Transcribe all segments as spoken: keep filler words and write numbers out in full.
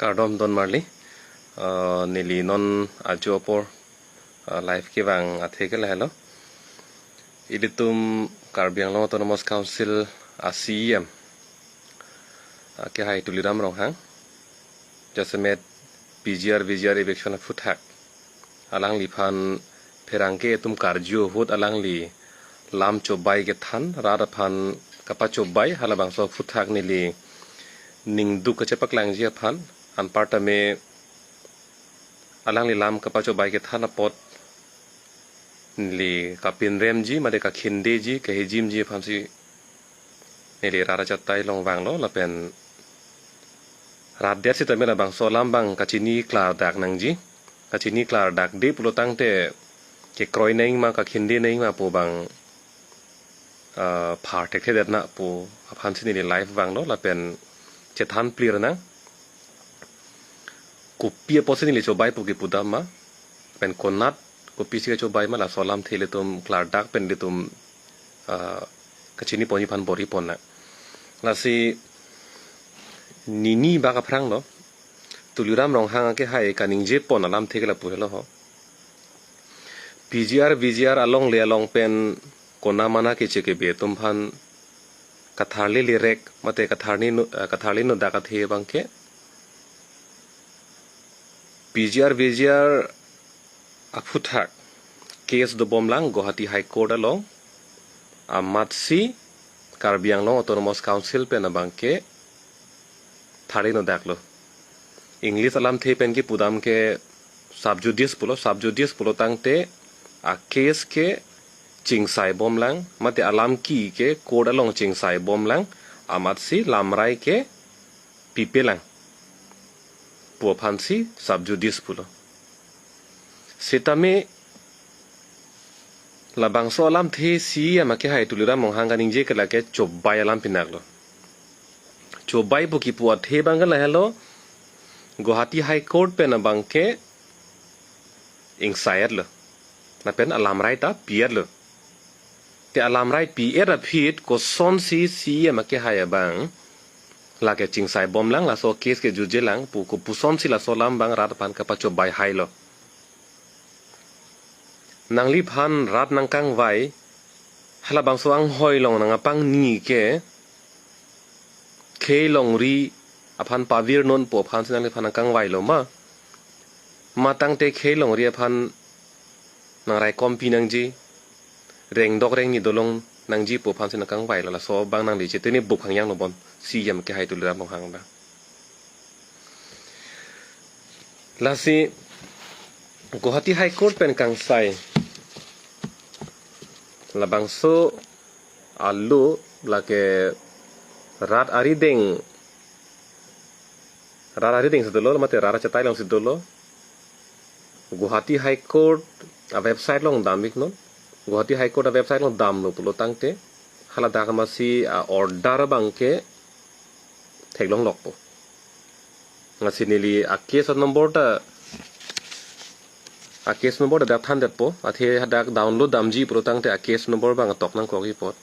Kardom don marli, uh, neli non ajo apor, uh, live kevang athe ke lahelo. Ilitum Karbi Anglong Autonomous Council a C E M, uh, kehai Tuliram Ronghang, jasemet P G R V G R eviction aphuthak alangliphan pherangke atum karju ahut alangli lam chobai kethan, rat aphan kapachobai, halabangso aphuthak neli ningduk kachepaklangji aphan, anparta me alangli lam kapachobai kethan apot neli kapinremji, mate kakhindeji, kahijimji aphansi neli rat achatai along vanglo, lapen rat det sitame labangso alam abang kachini klardak nangji. Kachini klardak de pulo tangte kekroi nangma, kakhinde nangma pu abang, ah, phar thekthedet na pu aphansi neli live vanglo, lapen chethan plir nang. Kopi apotsi neli chobai pu kepudam ma, pen konat kopisi kachobai ma, laso alamthe ilitum klardak pen ilitum, ah, kachini ponji aphan bor-i pon nang. Lasi nini bak aphranglo, Tuliram Ronghang akehai kaningje pon alamthe ke lapu helo ho. P G R V G R alongle along pen kona mana keche kebe atum aphan katharli lerek, mate katharli no, eh, katharli nodak athe abangke P G R V G R aphuthak case dobomlang Guwahati High Court along, amatsi Karbi Anglong Autonomous Council pen abangke tharli nodaklo. English alamthe pen kepudam ke sub judice pulo, sub judice pulo tangte a case ke chingsai bomlang, mate alam ki ke court along chingsai bomlang, amatsi lamrai ke pipelang pu aphansi sub judice pulo. Sitame labangso alamthe C E M akehai Tuliram Ronghang kaningje ke lake chobai alam pinaklo. Chobai pu kipu athe abangke lahelo, Guwahati High Court pen abangke ingsai-etlo, lapen alamrai ta pi-etlo. Te alamrai pi-et aphi kosonsi C E M akehai abang lake chingsai bomlang, laso case ke jujelang pu, kopusonsi laso alam abang rat aphan kapachobai hailo. Nangliphan rat nangkangvai, halabangso anghoi along nangpangni ke khei longri aphan pavirnon pu aphansi nangliphan nangkangvailo ma? Ma tangte khei longri aphan nangraikom pi nangji, rengdok rengni dolong nangji pu aphansi nangkangvailo, laso abang nangli chetene bup hangyang lo bon, C E M akehai Tuliram Ronghang abang. Lasi Guwahati High Court pen kangsai labangso alo lake rat arideng, rat arideng si dolo, mate rat achatai alongsi dolo. Guwahati High Court a website along dam-iknon. Guwahati High Court a website along damlo pulo tangte haladak amatsi a order abangke theklonglokpo. Lasi neli a case number ta, a case number ta dak thandetpo, athe hadak download damji pulo tangte a case number abang tok nangkokji apot.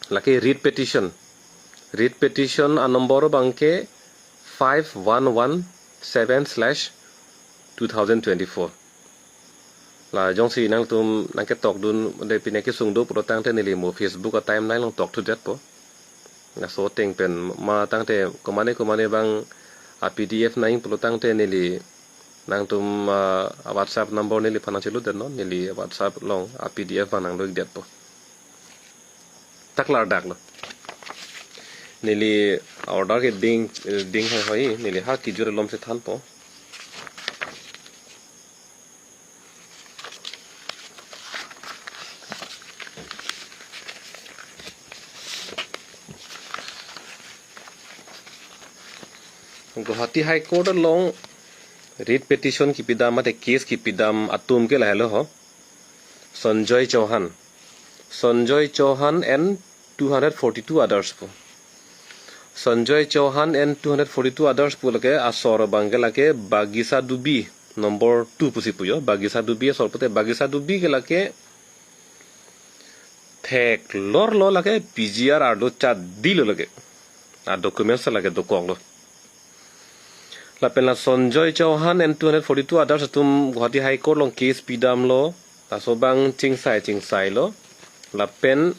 Lake writ petition. Writ petition a number abangke five one one seven slash two thousand twenty-four. La jongsi nangtum nangketokdun, de pine kesung do pulo tangte neli mo Facebook a timeline along tokthudetpo. Laso ateng pen ma tangte komane komane abang a P D F nang pulo tangte neli nangtum, ah, a WhatsApp number neliphan nangcheludetnon, neli WhatsApp along a P D F abang nanglo-ikdetpo. Ta klardaklo. Neli order ke ding, ding hoi hoi, neli ha kijur alomsi thanpo. Guwahati High Court along writ petition kipidam mate case kipidam atum ke lahelo ho. Sanjoy Chauhan. Sanjoy Chauhan and two hundred forty-two others pu. Sanjoy Chauhan and two hundred forty-two others pu lake asor abangke lake Bagisa Dubi number two pusi pujo. Bagisa Dubi asor pute, Bagisa Dubi ke lake theklorlo, lake P G R arlo chadilo lake. A documents lake dokoklo. Lapen la Sanjoy Chauhan and two hundred forty-two others atum Guwahati High Court along case pidamlo. Laso abang chingsai chingsailo. Lapen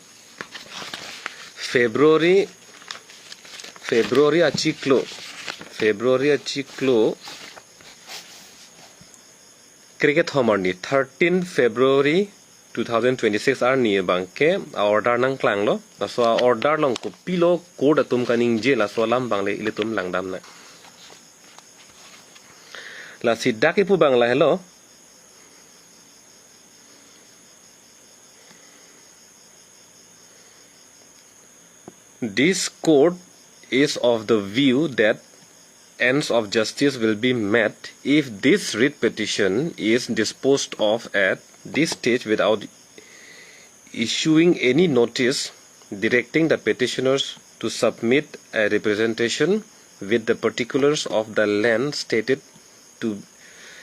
February, February achiklo, February achiklo krekethom arni, thirteen February two thousand twenty-six arni abangke a-order nangklanglo. Laso a-order along kopilo court atum kaningje, laso alam abang le ilitum langdamnang. Lasi dak kipu abang lahelo. This court is of the view that ends of justice will be met if this writ petition is disposed of at this stage without issuing any notice directing the petitioners to submit a representation with the particulars of the land stated to,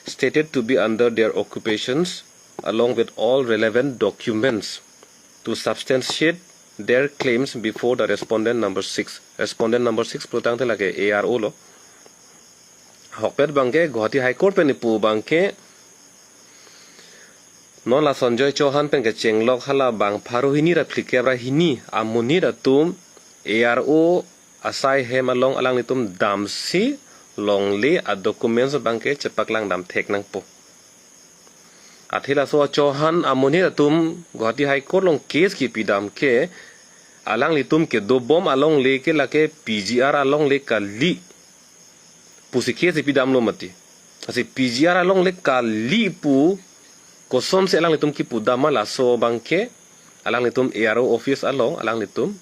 stated to be under their occupations, along with all relevant documents to substantiate their claims before the respondent number six. Respondent number six pulotangte lake A R O lo. Ahokpet abangke Guwahati High Court pen ipu abangke non la Sanjoy Chauhan pen kechenglok hala bang pharo hini ra phlikep ra hini amonit atum A R O asai hem along alanglitum damsi longle a-documents abangke chepaklangdam thek nangpo. Athe laso Chauhan amonit atum Guwahati High Court along case kipidam ke alanglitum kedobom alongle ke lake P G R alongle kali pusi case ipidamlo mati. Lasi P G R alongle kali pu kosonsi alanglitum kipudam ma, laso abangke alanglitum A R O office along alanglitum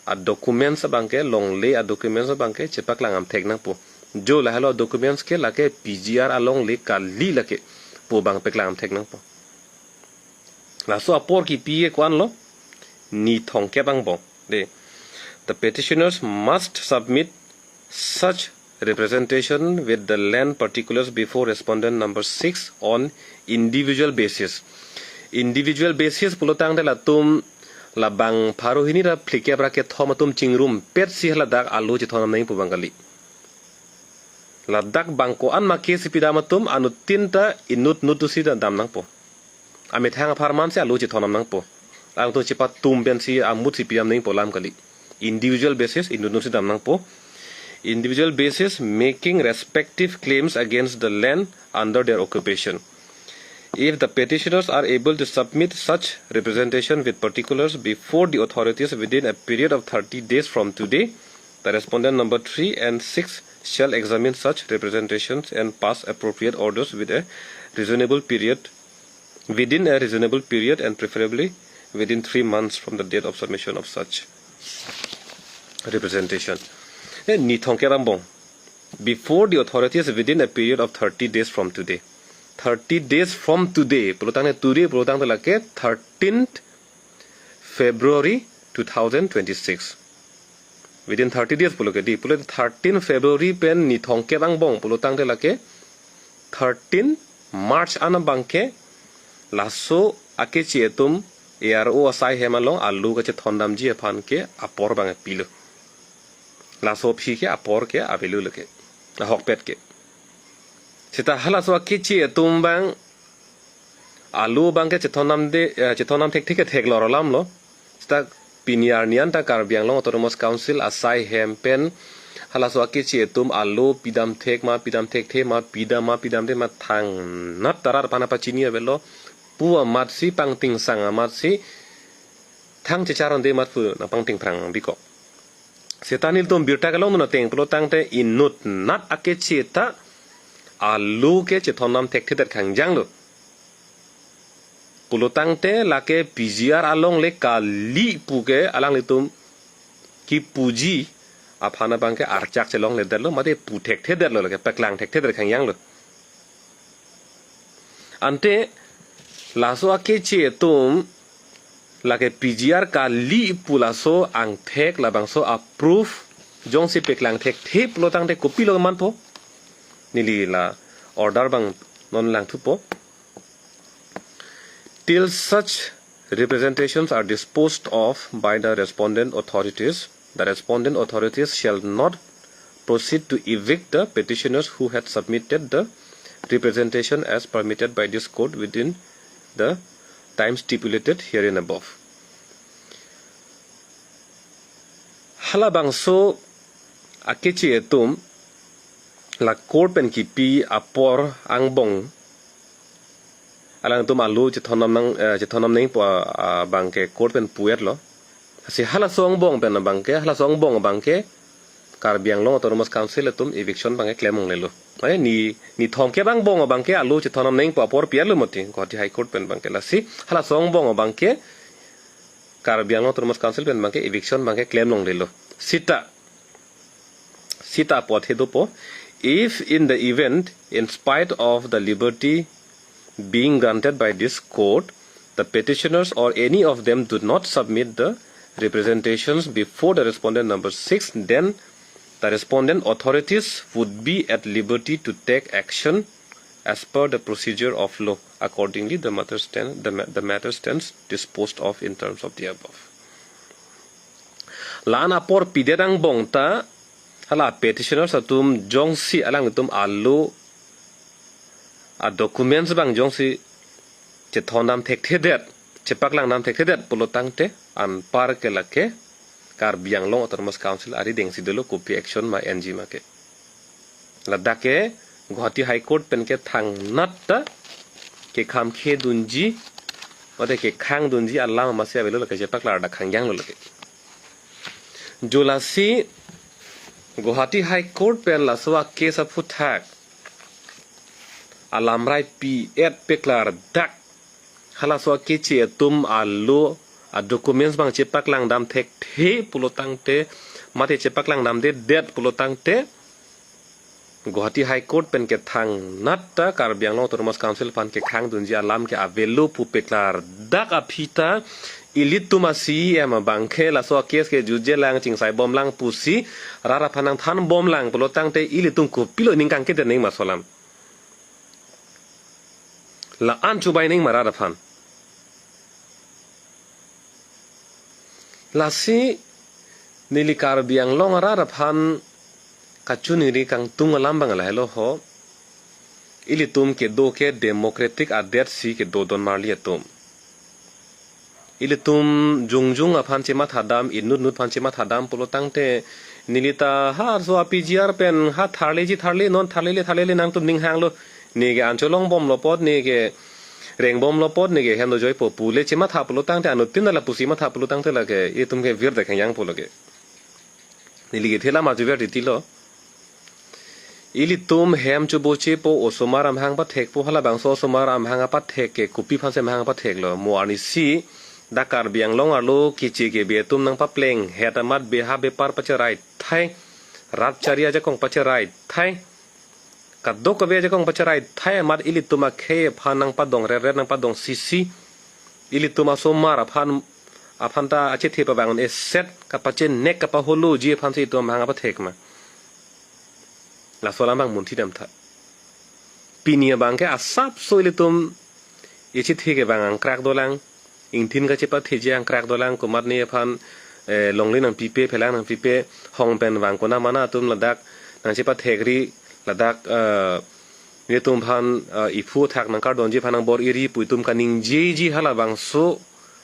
a-documents abangke, longle a-documents abangke chepaklang dam thek nangpo. Jo lahelo documents ke lake P G R alongle kali lake pu abang paklang dam thek nangpo. Laso apor kipi ke ko-anlo, ni thomkep angbong. De. The petitioners must submit such representation with the land particulars before respondent number six on individual basis. Individual basis pulotangte latum la bang pharo hini ra phlikep ra kethom atum chingrumpetsi haladak alo chethondam nangji pu abang kali. Ladak bang ko-an ma case ipidam atum anuttin ta inut nut si dam nangpo. Amethang apharmansi alo chethondam nangpo. Alangtum chepatum pensi amutsi pidam nangpo alam kali. Individual basis inut nut si dam nangpo. Individual basis making respective claims against the land under their occupation. If the petitioners are able to submit such representation with particulars before the authorities within a period of thirty days from today, the respondent number three and six shall examine such representations and pass appropriate orders with a reasonable period, within a reasonable period and preferably within three months from the date of submission of such representation. Eh, ni thomkep angbong. Before the authorities within a period of thirty days from today. Thirty days from today. Pulotangte today pulotangte lake thirteenth February two thousand twenty-six. Within thirty days pulo ke di. Pulo thirteen February pen ni thomkep angbong pulotangte lake thirteen March an abangke laso akeche atum A R O asai hem along alo kachethondamji aphan ke apor abang pilo. Laso aphi ke apor ke avelo lake. Ahokpet ke. Seta halaso akeche atum abang alo abangke chethondamde, eh, chethondam thekthek ke theklor alamlo. Seta pini arni an ta Karbi Anglong Autonomous Council asai hem pen halaso akeche atum alo pidam thek ma, pidam thekthe ma, pidam ma, pidamde ma thangnat tarat aphan pachini avelo pu amatsi, pangtingsang amatsi, thang checharonde amat pu nangpangting phrang bikok. Seta nelitum birta kelongdun ateng pulotangte inut nat akeche ta alo ke chethondam thekthedet khangjanglo. Pulotangte lake P G R alongle kali pu ke alanglitum kipuji aphan abangke archak chelongledetlo, mate pu thekthedetlo, lake paklang thekthedet khangjanglo. Ante laso akeche atum lake P G R kali pu laso angthek labangso a-proof jongsi paklang thekthe pulotangte kopilo manpo? Neli la order abang non langthupo. Till such representations are disposed of by the respondent authorities, the respondent authorities shall not proceed to evict the petitioners who had submitted the representation as permitted by this court within the time stipulated herein above. Halabangso akeche atum la court pen kipi apor angbong alangtum alo chethondam nang, eh, chethondam nangpo, ah, abangke court pen pu-etlo. Si halaso angbong pen abangke, halaso angbong abangke Karbi Anglong Autonomous Council atum eviction abangke klem longlelo. Mane ni, ni thomkep angbong abangke alo chethondam nangpo apor pi-etlo mati Guwahati High Court pen abangke. Lasi halaso angbong abangke Karbi Anglong Autonomous Council pen abangke eviction abangke klem longlelo. Sita, sita apot he dopo. If in the event, in spite of the liberty being granted by this court, the petitioners or any of them do not submit the representations before the respondent number six, then the respondent authorities would be at liberty to take action as per the procedure of law. Accordingly, the matter stand, the, ma- the matter stands disposed of in terms of the above. La-an apor pidet angbong ta, hala petitioners atum jongsi alangtum alo adocuments abang jongsi chethondam thekthedet, chepaklangdam thekthedet pulo tangte anpar ke lake Karbi Anglong Autonomous Council arideng si dolo, kopi action ma enji ma ke. Ladak ke Guwahati High Court pen ke thangnat ta kekhamkhe dunji, mate kekhang dunji alam masi avelo, lake chepaklar dak khangjanglo lake. Jo lasi Guwahati High Court pen laso a-case aphuthak alamrai pi-et peklardak, halaso akeche atum alo adocuments abang chepaklangdam thekthe pulo tangte, mate chepaklangdamdedet pulo tangte, Guwahati High Court pen ke thangnat ta Karbi Anglong Autonomous Council aphan kekhang dunji alam ke avelo pu peklardak aphi ta, ilitum a-C E M abangke laso a-case ke jutje lang, chingsaibomlang pusi rat aphan nangthanbomlang pulo tangte, ilitum kopilo ning kangkedet nangji ma laso alam? La-an chubai nangji ma rat aphan? Lasi neli Karbi Anglong arat aphan kachiningri kangtung alam abang lahelo ho. Ilitum kedo ke democratic adet si kedo don marli atum. Ilitum jongjong aphan chemathadam, inutnut aphan chemathadam pulo tangte, neli ta ha so a-P G R pen ha tharleji tharle, non tharlele tharlele nangtum ning hanglo. Ne ke an cholongbomlo apot, ne ke rengbomlo apot, ne ke hem dojoipo pule chematha pulo tangte, anuttin ta lapusi matha pulo tangte lake itum ke virdak khangjangpo lake. Neli kethe alam arjuver titilo. Ilitum hem chobochepo, osomar amahang pathekpo, halabangso osomar amahang apathek ke kopi aphansi amahang apatheklo? Mo arnisi dak Karbi Anglong arlo keche kebe atum nangpaplenghet amat beha bepar pacherai thai, rat chari ajakong pacherai thai, kadokave ajakong pacherai thai amat ilitum akhei aphan nangpadong reret, nangpadong sisi, ilitum asomar aphan, aphan ta achethe pavang un-eset, kapachenek kapaholoji aphansi itum amahang apathek ma? Laso alam abang munthidamtha. Pini abangke asapso ilitum echethe kevang angkrak dolang, ingthin kachepatheji angkrak dolang, komatne aphan, eh, longle nangpipe, phelang nangpipe, hong pen vang konamana atum ladak nangchepathekri, ladak, eh, netum aphan, eh, iphu athak nangkardonji aphan nangbor-iri pu itum kaningjeji halabangso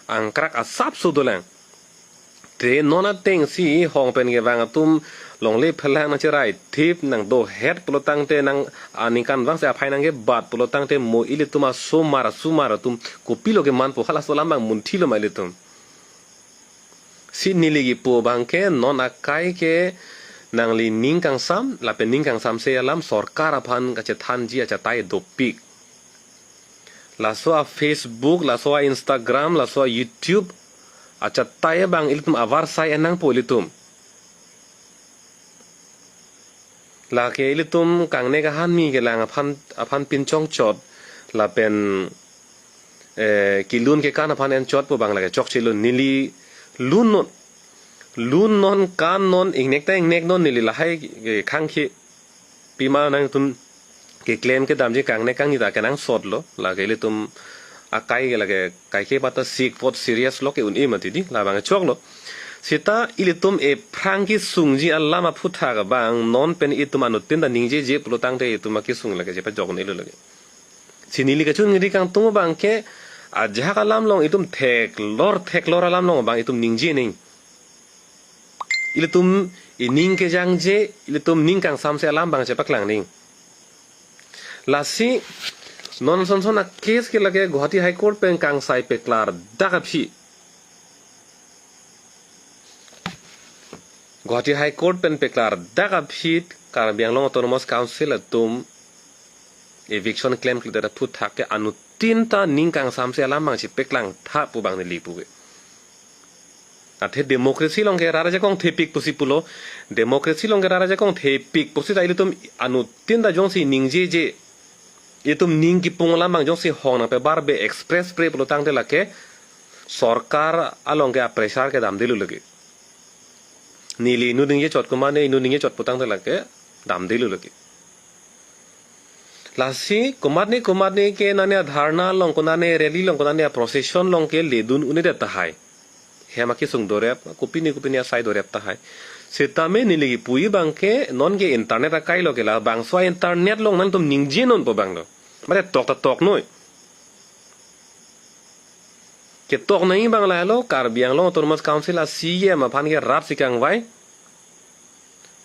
angkrak asapso dolang. Te non atengsi hong pen kevang atum longle phelang nangcherai thip, nangdohet pulo tangte, nang aningkanvangsi aphai nangkebat pulo tangte, mo ilitum asomar asomar atum kopilo kemanpo? Halaso alam abang munthilo ma ilitum? Si neli kipu abangke non akai ke nangli ning kangsam, lapen ning kangsamse alam sorkar aphan kachethanji achatai dopik. Laso a-Facebook, laso a-Instagram, laso a-YouTube achatai abang ilitum avarsai en nangpo ilitum. Lake ilitum kangnek ahan mi kelang aphan, aphan pinchongchot, lapen, eh, kelun kekan aphan enchotpo abang lake chokchelo. Neli lunnon, lunnon, kannon, ingnek ta ingneknon, neli lahai, eh, khangkhe pima nangtum keklem kedamji kangnek kangni ta kenangsotlo, lake ilitum akai ke lake kaike pata sik pot serious lo ke un-e mati di, labang choklo. Seta ilitum ephrang kesungji alam aphuthak abang non pen itum anuttin ta ningjeje pulo tangte itum akesung lake chepajok un-elo lake. Si neli kachingri kangtung abang ke ajahak alam along itum theklor theklor alam along abang itum ningje nang. Ilitum ining kejangje, ilitum ning kangsamse alam abang chepaklang nang. Lasi non sonson a-case ke lake Guwahati High Court pen kangsai peklardak aphi. Guwahati High Court pen peklardak aphi Karbi Anglong Autonomous Council atum eviction klemkledet aphuthak ke anuttin ta ning kangsamse alam abang chepaklangtha pu abang neli pu ke. Athe democracy along ke rat ajakong thepik pusi pulo. Democracy along ke rat ajakong thepik pusita ilitum anuttin ta jongsi ningjeje, itum ning kipung alam abang jongsi hong nangpebar be express pre pulo tangte lake sorkar along ke a-pressure ke damdelo lake. Neli inut ningje chot, komatne inut ningje chot pu tangte lake damdelo lake. Lasi komatne komatne ke nane a-dharna along, konatne rally along, konatne a-procession along ke ledun un-edet tahai. Hem akesung dorep, kopine kopine asai dorep tahai. Setame neli kipu abang ke non ke internet akai lo ke labangso a-internet along nangtum ningje non pu abang lo. Mate tok ta tok noi. Ketok nangji abang lahelo, Karbi Anglong Autonomous Council a-C E M aphan ke rat si kangvai.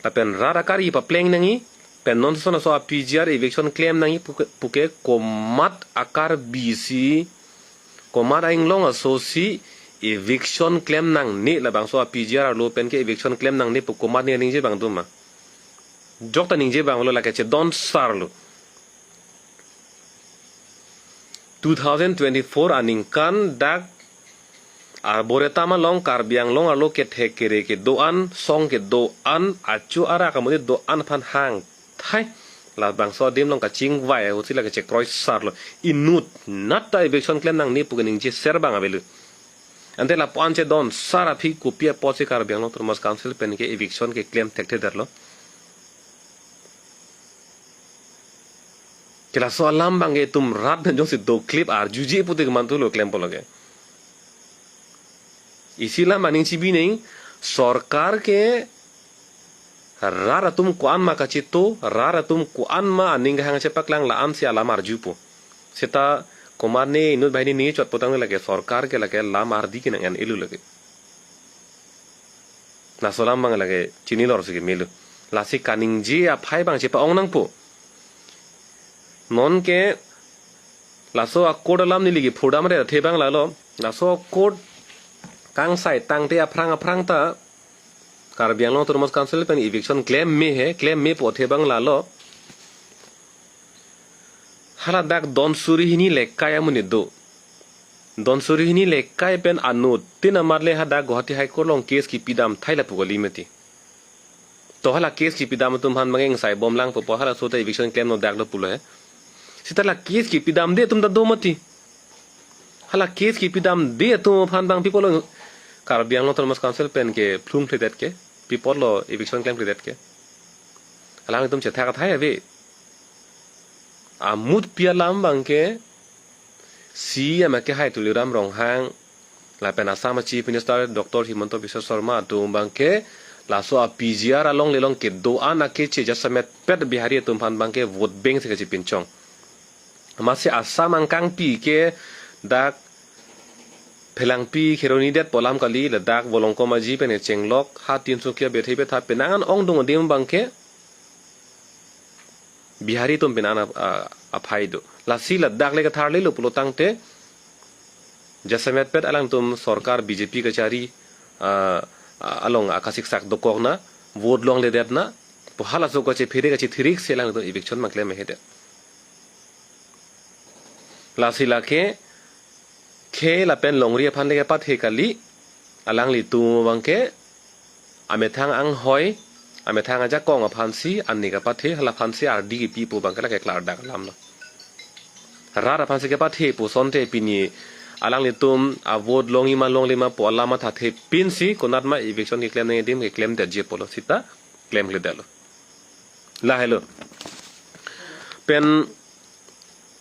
Lapen rat akari papleng nangji, pen non sonson aso a-P G R eviction klem nangji puke, puke komat akarbi si, komat a-inglong aso si eviction klem nangne, labangso a-P G R arlo pen ke eviction klem nangne pu komatne ningje abang do ma? Jok ta ningje abang lo, lake chedon sar lo. Two thousand twenty-four aningkan dak arboretum along Karbi Anglong arlo kethek kere kedo-an, song kedo-an, achu arak amonit do-an aphan hangthai labangso adim along kachingvai ahut si lake chekroi sar lo. Inut nat ta eviction klem nangne pu keningje ser abang avelo. Ante lapu-an chedon sar aphi kopi apotsi Karbi Anglong Autonomous Council pen ke eviction keklem thekthedetlo? Ke laso alam abang ke itum rat pen jongsi doklip arjuje pute kemantu lo klempo lake. Isi alam aning chibi nang, sorkar ke rat atum ko-an ma kachito, rat atum ko-an ma aning kehang chepaklang, la-an si alam arjupo. Seta komatne inut banghini ningje chot pu tangte lake sorkar ke lake lam ardi ke nang-en-elo lake. Laso alam abang lake chinilor si kemelo. Lasi kaningje aphai abang chepa-ong nangpo. Non ke laso a-court alam neli kiphurdamdet athe abang lalo. Laso a-court kangsai tangte aphrang aphrang ta Karbi Anglong Autonomous Council pen eviction klem me he, klem me pu athe abang lalo. Hala dak don suri hini lekai amonit do. Don suri hini lekai pen anuttin amat le hadak Guwahati High Court along case kipidam thai lapu kali mati. To hala case kipidam atum aphan abang ke ingsai bomlang pupo, halaso ta eviction klem nodak do pulo he. Seta la case kipidamde atum ta do mati. Hala case kipidamde atum aphan abang pi apotlo Karbi Anglong Autonomous Council pen kephlungkledet ke, pi apotlo eviction klemkledet ke? Alangtum chethak athai ave. Amutpi alam abang ke C E M akehai Tuliram Ronghang lapen Assam Chief Minister Doctor Himanta Biswa Sarma atum abang ke laso a-P G R alongle along kedo-an akeche jasemetpet Bihari atum aphan abang ke vote bank si kachepinchong. Amatsi Assam angkangpi ke dak Phelangpi Kheroni det pu alam kali, ladak Volongkom Aji pen chenglok, ha Tinsukia Bethei Betha penang an ongdung adim abang ke Bihari atum penang an a, a, aphai do. Lasi ladak le katharlelo pulo tangte jasemetpet alangtum sorkar B J P kachari, a, a, along akasiksak dokokna, vote longledetna pu halaso kachephere kachethirik si alangtum eviction abang klem mehedet. Lasi lake khei lapen longri aphan le kepathe kali, alanglitum abang ke amethang anghoi, amethang ajakong aphansi ani kepathe, hala aphansi ardi kipi pu abang ke lake klardak alam lo. Rat aphansi kepathe pusonte pini alanglitum a-vote longji ma longle ma pu alam mathathe pinsi konat ma eviction keklem nangji adim keklemdetji pulo seta klemkledetlo. Lahelo. Pen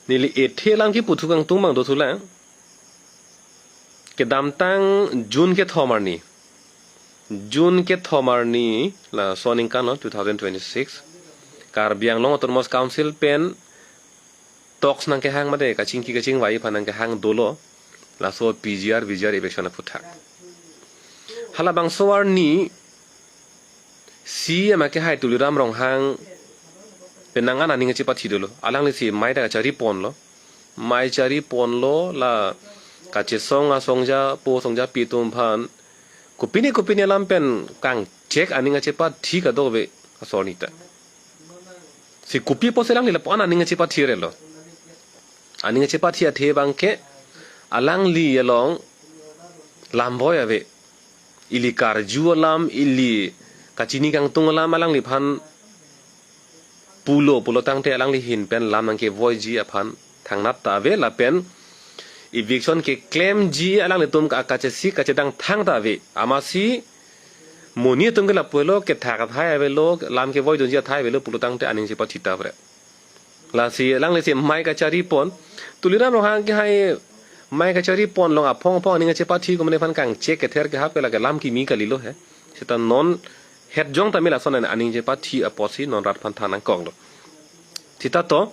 neli ethe alam kipu thu kangtung abang dothulang. Kedamtang June kethom arni June kethom arni laso aningkan lo two thousand twenty-six, Karbi Anglong Autonomous Council pen talks nangkehang mate kachingki kachingvai aphan nangkehang dolo laso P G R V G R eviction aphuthak. Halabangso arni C E M akehai Tuliram Ronghang pen nang an aning chepathi dolo. Alanglisi mei ta kachari ponlo. Mei chari ponlo, la kachesong asongja po songjapi atum aphan kopine kopine alam pen kangchek aning chepathi kadokave asorni ta. Si kopi apotsi alangli lapu-an aning chepathi relo. Aning chepathi athe abangke alangli along lamvoi ave. Ili karju alam, ili kachini kangtung alam alangliphan pulo pulotangte alangli ahin pen lam nangkevoiji aphan thangnat ta ave lapen eviction keklemji alanglitum ka-, kachesik kachedang thang ta ave. Amatsi monit atum ke lapu helo, kethak athai avelo, lam kevoidunji athai avelo pulotangte aning chepathi ta ave. Lasi alanglisi mei kachari pon. Tuliram Ronghang akehai mei kachari pon along aphong aphong aning chepathi komane aphan kangchek kether kehap ke lake lam kimi kalilo he. Seta non het jong tame lason an aning chepathi apotsi non rat aphan than nangkoklo. Seta to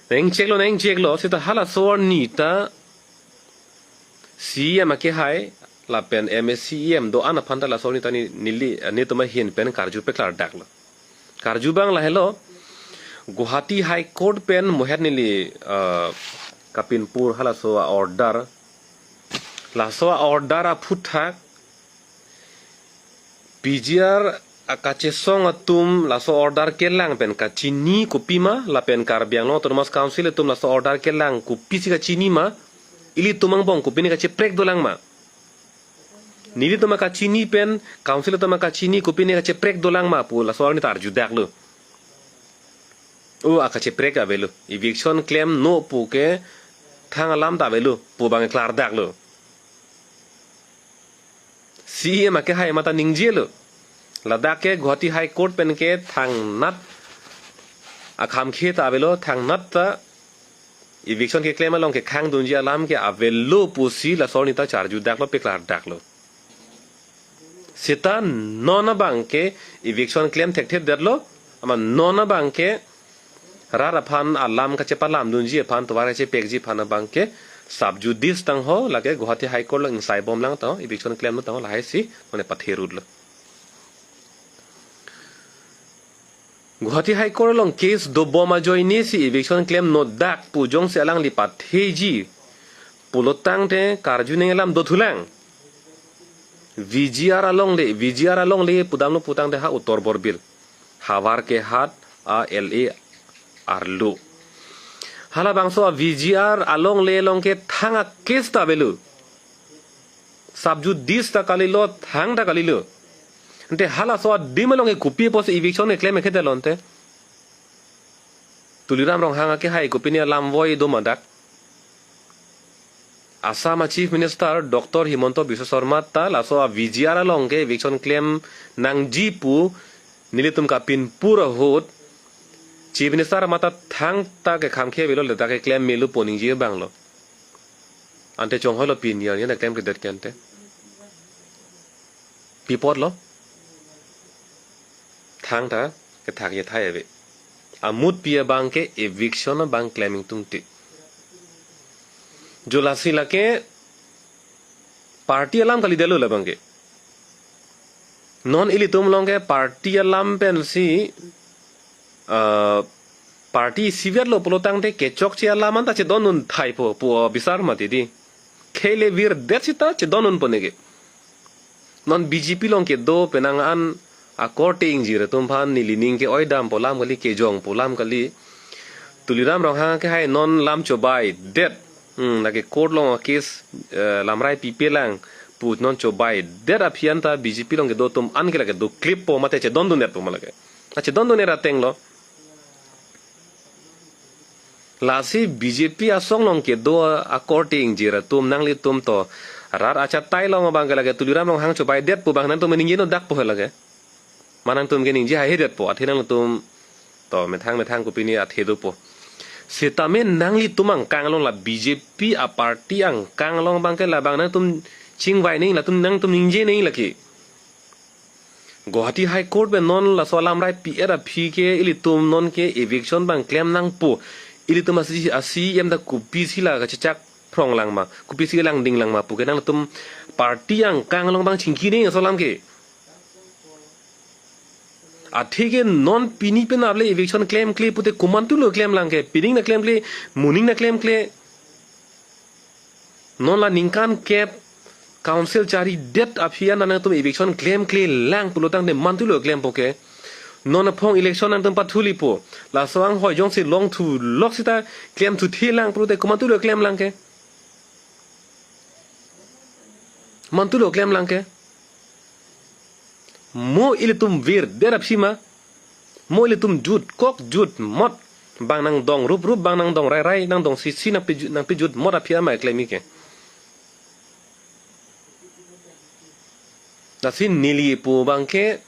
nangcheklo nangcheklo seta halaso arni ta C E M akehai lapen M A C E M do-an aphan ta laso arni ta ne-, neli, eh, netum ahin pen karju peklardaklo. Karju abang lahelo, Guwahati High Court pen mohet neli, eh, kapinpur halaso a-order. Laso a-order aphuthak P G R akachesong atum laso order kelang pen kachini kopima lapen Karbi Anglong Autonomous Council atum laso order kelang kopisi kachini ma, ilitum angbong kopine kacheprek dolang ma. Nelitum akachini pen council atum akachini kopine kacheprek dolang ma pu laso arni ta arjudaklo. O akacheprek avelo. Eviction klemnon pu ke thang alam ta avelo pu abang klardaklo. C E M akehai mate ningjelo. Ladak ke Guwahati High Court pen ke thangnat akhamkhe ta avelo, thangnat ta eviction keklem along kekhangdunji alam ke avelo pusi laso arni ta charjudaklo, peklardaklo. Seta non abang ke eviction klem thekthedetlo, amat non abang ke rat aphan alam kachepalamdunji aphan tovar kachepekji aphan abang ke sub judice tangho, lake Guwahati High Court along ingsaibomlang tangho, eviction klemnon tangho, lahaisi mane patherutlo. Guwahati High Court along case dobom ajoinesi eviction klemnon dak pu jongsi alangli patheji pulotangte karju nangkelam dothulang. V G R alongle, V G R alongle pudamlo putangte ha Uttar Borbil, havar kehat a L A arlo. Halabangso a-V G R alongle along ke thang a-case ta avelo. Sub judice ta kalilo, thang ta kalilo. Ante halaso adim along ke kopi apotsi eviction keklem kedetlo ante. Tuliram Ronghang akehai kopine alam voi do ma dak. Assam a-Chief Minister Doctor Himanta Biswa Sarma ta laso a-V G R along ke eviction klem nangji pu nelitum kapinpur ahut Chief Minister mate thangta kekhamkhe avelo, ladak keklem melo pu ningje abanglo. Ante chonghoilo pini arni ta klemkledet ke ante. Pi apotlo? Thangta kethak athai ave. Amutpi abang ke eviction abang klem ingtungte. Jo lasi lake party alam kalidetlo labang ke. Non ilitum along ke party alam pensi, ah, party isivet lo pulotangte kechokche alam anta chedondun thaipo pu bisar mati di. Khei le virdet seta chedondunpo neke. Non B J P along kedo penang an akorte ingjir atum aphan nelining ke-oidampo alam kali, kejongpo alam kali. Tuliram Ronghang akehai non lam chobaidet. Hmm, lake court along case, eh, lamrai pipelang pu non chobaidet aphi anta B J P along kedo atum an ke lake doklippo mate chedondundetpo ma lake. A chedondunet atenglo. Lasi B J P asong along kedo akorte ingjir atum nanglitum to rat achatai along abang ke lake Tuliram Ronghang chobaidet pu abang nangtum ningjenon dakpo he lake. Ma nangtum ke ningje haihedetpo, athe nangtum to methang methang kopine athe dopo. Sitame nanglitum angkang along la B J P a-party angkang along abang ke labang nangtum chingvai nangji, latum nangtum ningje nangji lake. Guwahati High Court pen non laso alam rai pi-et aphi ke ilitum non ke eviction abang klem nangpo. Ilitum asi, a-C E M ta kopisi la kachechak phrong lang ma, kopisi langding lang ma pu ke nangtum party angkang along abang chingki nang laso alam ke. Athe ke non pini pen arle eviction klemkle pute komantulo klem lang ke, pining na klemkle, moning na klemkle. Non la ningkan kep council charidet aphi an nangtum eviction klemkle lang pulo tangte mantulo klempo ke. Non aphong election nangtum pathulipo. Laso anghoi jongsi longthu lok sita klemthu thi lang pulote komantulo klem lang ke. Mantulo klem lang ke. Mo ilitum virdet aphi ma. Mo ilitum jutkok jutmot. Bang nangdong ruprup, bang nangdong rairai, nangdong sisi, nangpi ju-, nangpi jutmot aphi ama klem ke. Lasi neli pu abang ke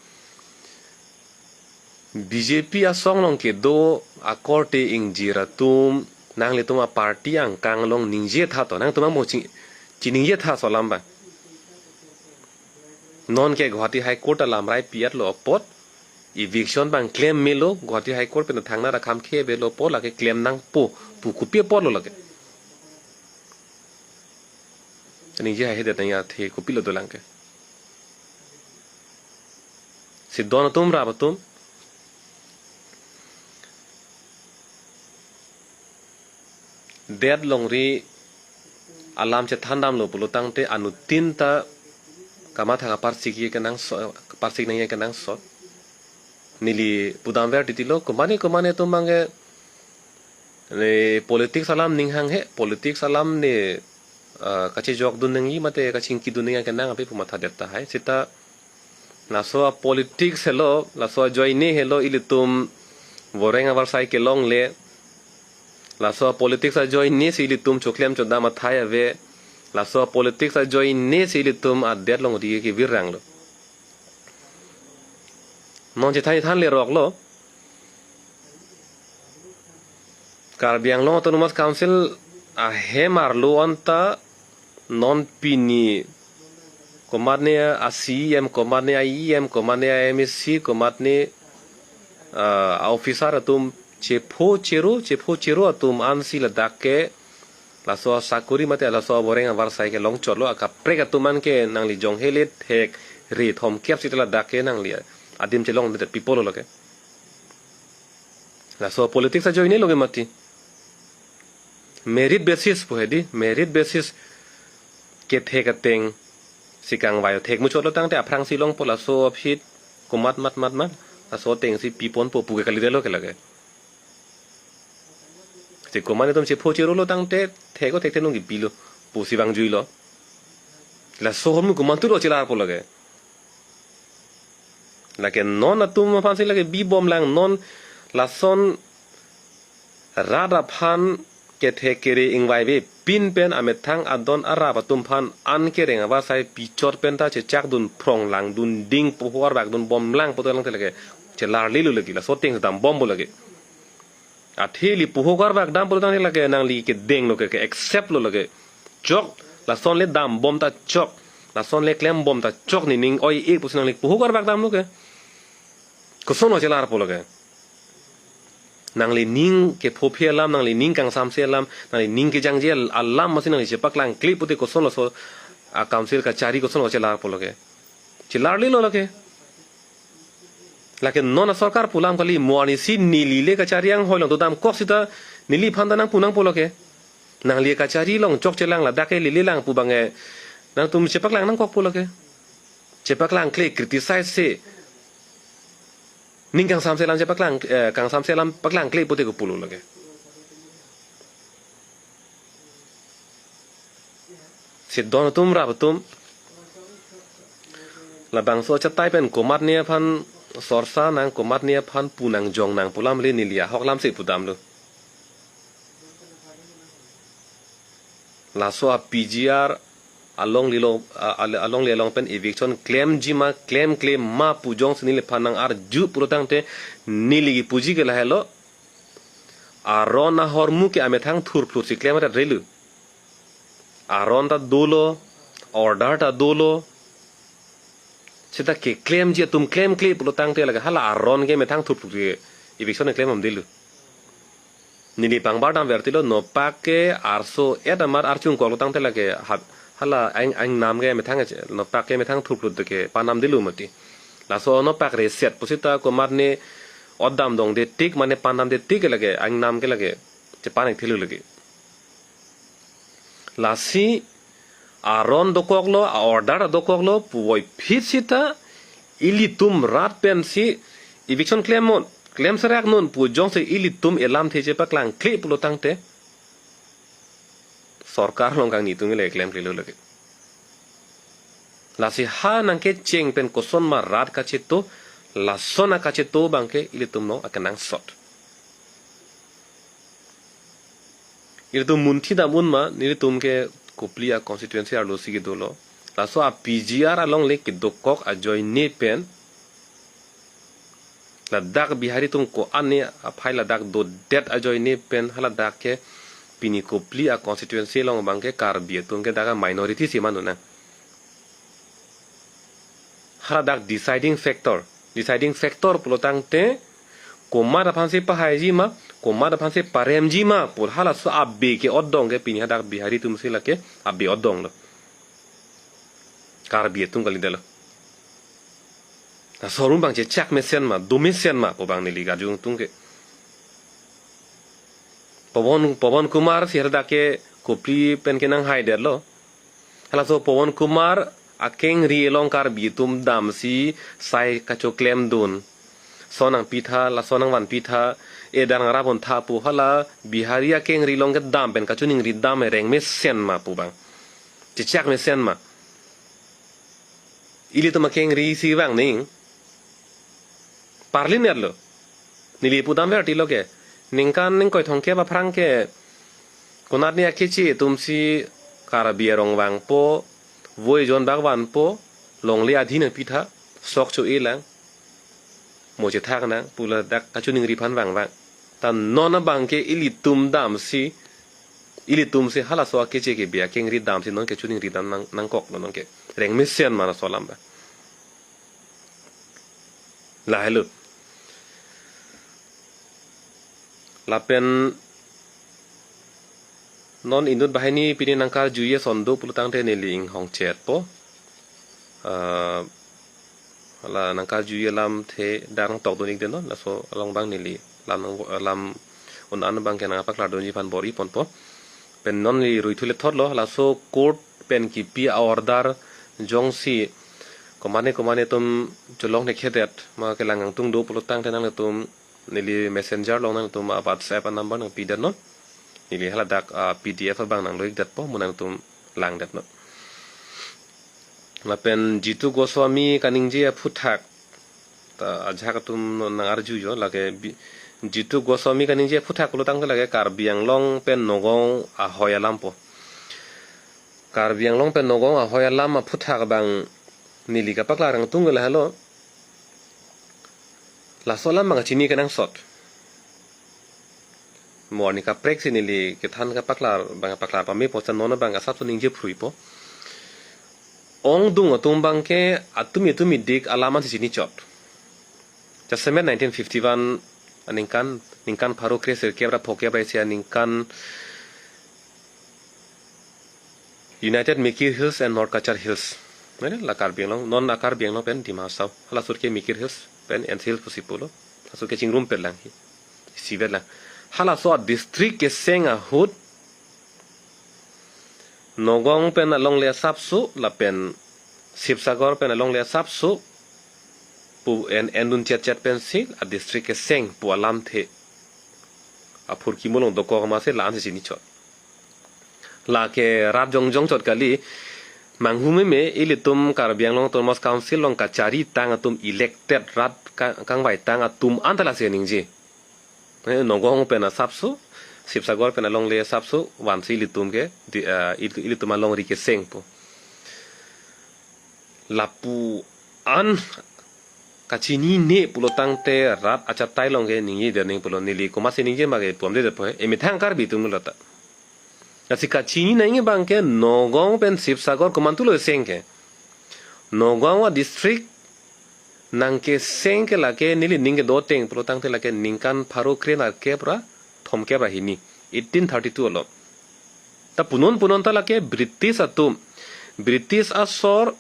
B J P asong along kedo akorte ingjir atum, nanglitum aparty angkang along ningjetha to, nangtum amo ching-, chiningjetha laso alam abang. Non ke Guwahati High Court alam rai pi-etlo apot, eviction abang klem melo, Guwahati High Court pen thangnatta kham khevelo apot, lake klem nangpo pu kopi apotlo lake. Ningje haihedet nangji athe kopilo dolang ke. Si don atum rap atum. Det longri alam chethan damlo pulo tangte anuttin ta kamatha kaparsik ye kenangsot, kaparsik nangji kenangsot. Neli pudamver titilo, komane komane atum abang ke, ne politics alam ning hanghe, politics alam ne, ah, kachejokdun nangji mate kachingkidun nangji kenang ape pu mathadet tahai. Sita laso apolitics helo, laso ajoine helo ilitum voreng avarsai kelongle. Laso apolitics ajoine si ilitum choklem chodam athai ave. Laso apolitics ajoine si ilitum adet longri kevirranglo. Non chethan thanle roklo. Karbi Anglong Autonomous Council ahem arlo anta non pini komatne a-C E M, komatne a-E M, komatne a-M A C, komatne, ah, a-officer atum chepho chero, chepho chero atum ansi ladak ke laso asakori mate laso avoreng avarsai kelong chotlo, akaprek atum an ke nangli jong hele thek re thomkep sita ladak ke nangli adim chelongdet pipolo lake. Laso politics ajoine lo ke mati. Merit basis pu hedi, merit basis kethek ateng si kangvai thek muchotlo tangte aphrangsi longpo laso aphi komat mat mat mat, laso ateng si piponpo pu ke kalidetlo ke lake. Si komat atum chepho cherolo tangte thek o thekthe nung kipilo pusi vangjuilo. Laso ahormu komantulo chelarpo lake. Lake non atum aphansi lake bibom lang non lason rat aphan kethek kere ingvaive pin pen amethang adon arap atum aphan an kereng avarsai pichot pen ta chechakdun phrong langdun ding, poho karbakdun bom lang pu dolang te lake chelarlilo lake, laso ateng dambompo lake. Athe ili poho karbak dampo tangte lake nangli kedenglo ke, ke-accept lo lake. Chok, lason le dambom ta chok, lason le klembom ta chok, nening oi-e pusi nangli poho karbak damlo ke. Kosonlo chelarpo lake. Nangli ning kepho aphi alam, nangli ning kangsamse alam, nangli ning kejangje alam masi nangli chepaklangkle pute kosonlo laso a-council kachari kosonlo chelarpo lake. Chelarlilo lake. Lake non asorkar pu alam kali, mo arnisi neli le kachari anghoi along dodamkok sita neliphan ta nangpu nangpo lake. Nangli kachari along chokche lang ladak ke lele lang pu abang ke nangtum chepaklang nangkokpo lake. Chepaklangkle, criticize si. Ning kangsamse alam chepaklang, eh, kangsamse alam paklangkle pute kopulo lake. Si don atum rap atum. Labangso achatai pen komatne aphan sorsa nang, komatne aphan pu nang, jong nang pu alam le neli ahok alamsi pudamlo. Laso a-P G R alonglelo, a-, a-, alongle along pen eviction klemji ma, klemkle ma pu jongsi neliphan nang-arju pulo tangte neli kipuji ke lahelo. Aron ahormu ke amethang thurphlut si klem rat relu. Aron ta dolo, order ta dolo. seta keklemji atum klemkle pulo tangte lake hala aron ke methang thupthuk ke eviction keklem amdelu. Neli pangbar dam vertilo, nopak ke arso et amar archung koklo tangte lake ha-, hala aing, aingnam ke methang, nopak ke methang thuplut ke pan damdelu mati. Laso nopak reset pusita komat ne ot damdong de tik mane pan dam de tik lake aingnam ke lake chepan ik thelu lake. Lasi aron dokoklo, a-order dokoklo, puvoiphit sita ilitum rat pensi eviction klem non, klem serak non pu jongsi ilitum elamthe chepaklangkle pulo tangte sorkar along kangni atum le klemklelo lake. Lasi ha nangkecheng pen kosonma rat kacheto, lason akacheto abangke ilitum along akenangsot. Ilitum munthi dam unma, nelitum ke Kopili a-constituency arlosi kedolo. Laso a-P G R alongle kedokok ajoine pen, ladak Bihari atum ko-an ne aphai ladak dodet ajoine pen, haladak ke pini Kopili a-constituency along abangke Karbi atum ke dak a-minority si manu nang. Haladak deciding factor. Deciding factor pulo tangte, komat aphansi pahaiji ma, komat aphansi paremji ma pu halaso abe ke odong ke pini hadak Bihari atumsi lake abe odong lo. Karbi atum kali detlo. Laso arum abang chechak mesen ma, do mesen ma pu abang neli kajung tung ke. Pawan, Pawan Kumar si hadak ke Kopili pen kenanghai detlo. Halaso Pawan Kumar akengri along Karbi atum damsi sai kachoklemdun. Son nangpitha, lason nangvanpitha, e dan ngarap untha pu hala Bihari akengri along kedam pen kachoningri dam reng mesen ma pu abang. Chechak mesen ma. Ilitum akengri si vang ning. Parlin erlo. Neli pudam vertilo ke. Ningkan ningkoi thomkep aphrang ke konat ne akeche atumsi Karbi arong vangpo, voi jon bak vanpo, longle adhi nangpitha, sok cho-e lang, mo chethak nang, pu ladak kachoningri aphan vangvang. Ta non abangke ilitum damsi, ilitumsi halaso akeche ke bi akengri damsi non kachoningri dam nang, nangkoklo non ke. Reng mesen ma laso alam abang. Lahelo. Lapen non inut banghini pini nangkarjuji ason do pulo tangte neli inghong chetpo. Ah, hala nangkarjuji alamthe dak nangtokdun ik detnon, laso along abang neli lam nang, lam un-an abangke nangpaklardunji aphan bor-i ponpo. Pen non neli ruithu lethotlo, laso court pen kipi a-order jongsi komane komane atum cholong thekthedet ma kelang kangtung do pulo tangte nangtum neli messenger along nangtum a-WhatsApp a-number nangpidetnon. Neli haladak a-P D F abang nanglo ik detpo, mo nangtum langdetnon. Lapen Jitu Goswami kaningje aphuthak ta ajahak atum nangarjujo lake bi-, Jitu Goswami kaningje aphuthak pulo tangte lake Karbi Anglong pen Nagaon ahoi alampo. Karbi Anglong pen Nagaon ahoi alam aphuthak abang neli kapaklar kangtung ke lahelo. Laso alam abang chini kenangsot. Mo arni kaprek si neli kethan kapaklar abang paklar pame posta non abang asap so ningje phruipo. Ongdung atum abangke atumi atumi dik alam ansi chinichot. Jasemet nineteen fifty-one aningkan, ningkan pharo kre sirkep ra phokep ra isi aningkan United Mikir Hills and North Cachar Hills. Mane la Karbi Anglong, non a Karbi Anglong pen Dima Hasao. Hala sur ke Mikir Hills pen N C Hills pusi pulo. Hala sur ke chingrum pet lang hi. Isivet lang. Halaso a-district keseng ahut Nagaon pen alongle asapso, lapen Sibsagar pen alongle asapso, pu en, endun chetchet pensi, a-district keseng pu alamthe. Aphurkimo along dokok masi la ansi chinichot. Lake rat jongjong chot kali, manghu meme ilitum Karbi Anglong Autonomous Council along kachari tang atum elected rat ka-, kangvai tang atum anta lasi ningje. Eh, Nagaon pen asapso, Sibsagar pen alongle asapso, vansi ilitum ke, di, eh, il-, ilitum alongri keseng pu. Lapu an kachinine pulo tangte rat achatai along ke ningjedet ning pulo neli komatsi ningje ma ke pu amdedet po he. Emethang Karbi atum lo ta. Lasi kachini nangji abangke Nagaon pen Sibsagar komantulo seng ke. Nagaon a-district Nangkeseng ke lake neli ning kedo ateng pulo tangte lake ningkan pharo kre nerkep ra thomkep ra hini, eighteen thirty-two along. Ta punon punon ta lake British atum, British asor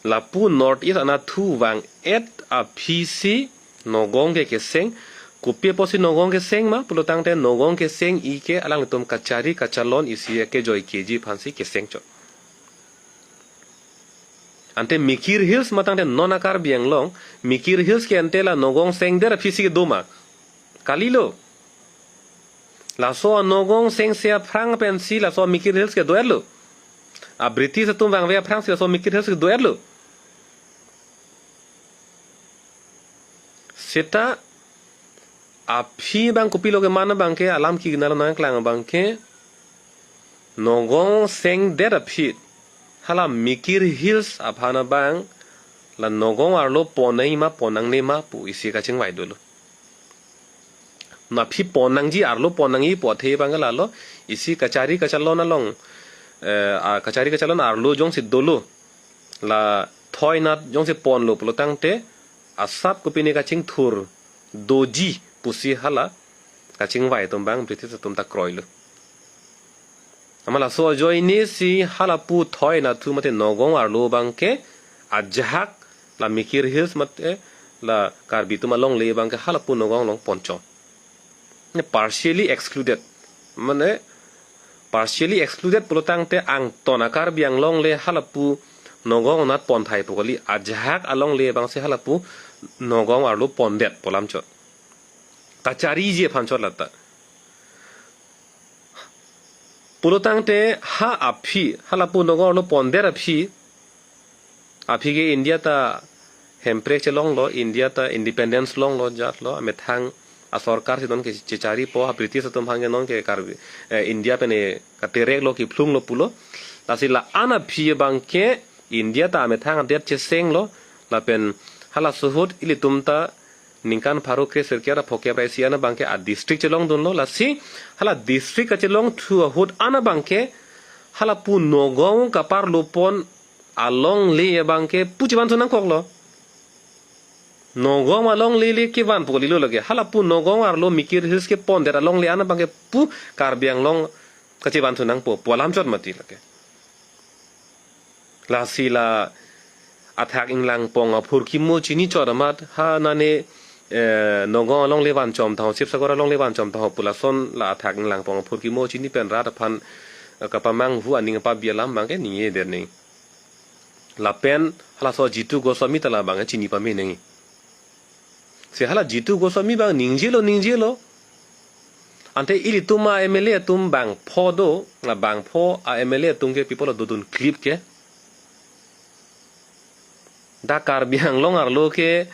lapu North East anatthu vang-et aphi si Nagaon ke keseng. Kopi apotsi Nagaon keseng ma pulo tangte Nagaon keseng-i ke alanglitum kachari kachalon isi kejoi keji aphansi keseng chot. Ante Mikir Hills ma tangte non a-Karbi Anglong, Mikir Hills ke ante la Nagaon sengdet aphi si kedo ma? Kalilo. Laso a-Nagaon sengse aphrang pensi laso Mikir Hills kedo-etlo. A-British atum vangve aphrangsi laso Mikir Hills kedo-etlo. Seta aphi abang kopilo keman abang ke, alam kigna lo nangklang abang ke, Nagaon sengdet aphi hala Mikir Hills aphan abang la Nagaon arlo pon nangji ma pon nangne ma pu isi kachingvai dolo. Na aphi pon nangji, arlo pon nangji pu athe abang ke lalo, isi kachari kachalon along, eh, a kachari kachalon arlo jongsi dolo, la thoi nat jongsi ponlo pulo tangte asap kopine kachingthur doji pusi hala kachingvai atum abang British atum ta kroilo. Amat laso ajoine si halapu thoi anatthu mate Nagaon arlo abang ke ajahak la Mikir Hills mate la Karbi atum alongle abang ke halapu Nagaon along ponchot. Ne partially excluded. Mane partially excluded pulo tangte angton a-Karbi Anglong le halapu Nagaon anat ponthai pu kali, ajahak alongle abangsi halapu Nagaon arlo pondet pu alam chot. Kachariji aphan chot lata. Pulo tangte ha aphi, halapu Nagaon arlo pondet aphi, aphi ke India ta hemprek chelonglo, India ta independence longlo, jatlo, amethang asorkar si non ke checharipo, ha British atum aphan ke non ke Karbi, eh, India pen e katerek lo, kephlung lo pulo. Lasi la-an aphi abang ke India ta amethang adet chesenglo, lapen halaso ahut ilitum ta ningkan pharo kre sirkep ra phokep ra isi an abang ke a-district chelongdunlo, lasi hala district kachelongthu ahut an abang ke halapu Nagaon kaparlo pon alongle abang ke pu chevan thu nangkoklo. Nagaon alongle le kevan pu kalilo lake. Halapu Nagaon arlo Mikir Hills ke pondet alongle an abang ke pu Karbi Anglong kachevan thu nangpo pu alam chot mati lake. Lasi la athak inglangpong aphurkimo chini chot amat ha nane, eh, Nagaon alongle vanchom tha ho, Sivasagar alongle vanchom tha ho pu lason la athak inglangpong aphurkimo chini pen rat aphan, eh, kapamanghu aning apabi alam abang ke ningjedet nang. Lapen halaso Jitu Goswami ta labang chini pame nangji. Si hala Jitu Goswami abang ningjelo, ningjelo. Ante ilitum a-M L A atum bangpho do, na bangpho a-M L A atum ke pi apotlo dodun klip ke. Dak Karbi Anglong arlo ke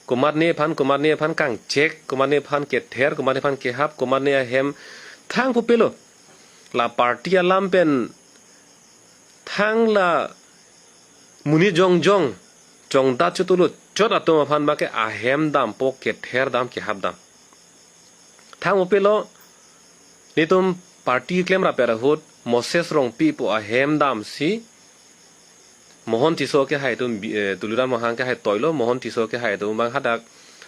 komatne aphan, komatne aphan kangchek, komatne aphan kether, komatne aphan kehap, komatne ahem thang kopilo. La party alam pen thang la monit jongjong, jongdat chotlo chot atum aphan abang ke ahem dampo, kether dam, kehap dam. Thang kopilo, netum party klem rapet ahut Moses Rongpi pu ahem damsi, Mohon Tisso kehai atum bi-, eh, Tuliram Ronghang kehai toilo, Mohon Tisso kehai atum abang hadak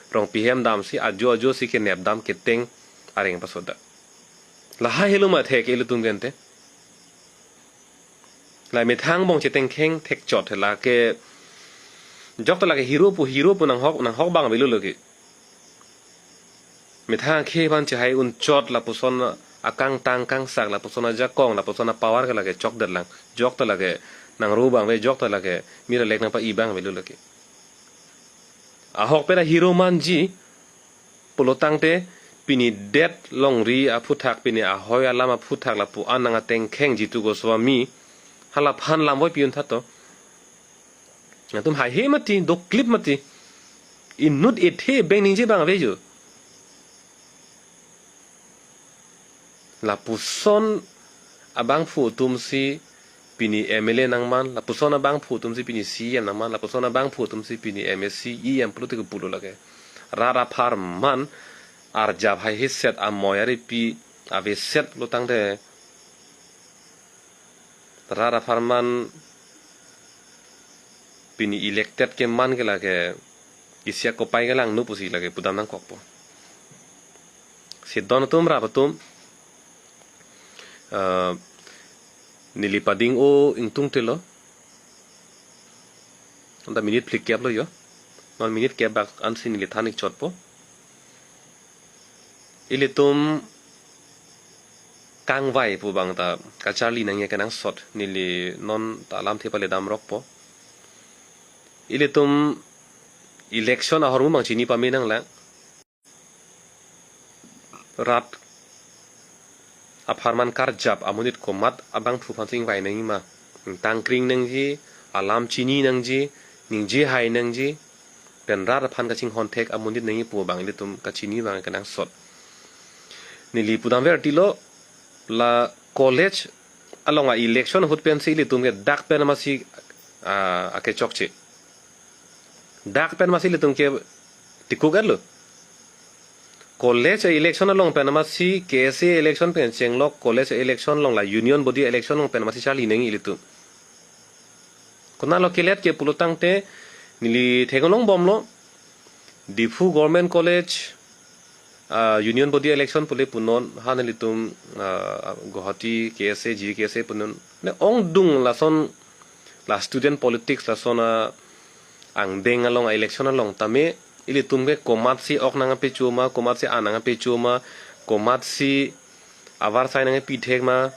Rongpi hem damsi, ajo ajo si kenep dam keteng areng pasoda. Lahai helo ma thek ilitum gente. La methang bong chetengkheng thekchot lake. Jokta lake hero pu, hero pu nanghok, nanghok abang avelo lake. Methang akhei aphan chehai unchot lapuson akangtang kangsak, lapuson ajakong, lapuson a-power ke lake chokdet lang. Jokta lake nangro abang ave, jokta lake mir alek nangpa-i abang avelo lake. Ahokpet a-hero manji pulo tangte pini det longri aphuthak, pini ahoi alam aphuthak lapu-an nang atengkheng Jitu Goswami, halaphan lam voipi un tha to. Atum haihe mati, doklip mati. Inut ethe beng ningje abang ave jo. Lapuson abangphu atumsi pini M L A nangman, lapuson abangphu atumsi pini C E M nangman, lapuson abangphu atumsi pini M A C, E M pulote kepulo lake. Rat apharman arjap haiheset, amoi aripi aveset lo tangte. Rat apharman Pini elected ke man ke lake isi akopai ke langno pusi lake pudam nangkokpo. Si don atum rap atum, eh, neli pading o ingtung telo. Anta minute phlikep lo jo. Non minute kep bak ansi neli than ik chotpo. Ilitum kangvai pu abang ta kacharli nangji kenangsot, neli non ta alamthe pale damrokpo. Ilitum election ahormu mang chini pame nanglang. Rat apharman karjap amonit komat abangphu aphan si ingvai nangji ma. Tangkring nangji, alam chini nangji, ningje hai nangji, pen rat aphan kachinghon thek amonit nangji pu abang ilitum kachini abang kenangsot. Neli pudam ver tilo, la college along a-election ahut pensi ilitum ke dak pen amatsi, ah, akechokche. Dak pen amatsi ilitum ke tikuk etlo. College election along pen amatsi K S A election pen chenglok, college election along la union body election along pen amatsi charli nangji ilitum. Konatlo kelet ke pulo tangte neli theklong bomlo, Diphu Government College, ah, union body election pule punon, ha nelitum, ah, Guwahati K S A, G K S A punon. Ne ongdung lason la student politics lason a angdeng along a-election along tame ilitum ke komatsi ok nangpecho ma, komatsi an nangpecho ma, komatsi avarsai nangpi thek ma,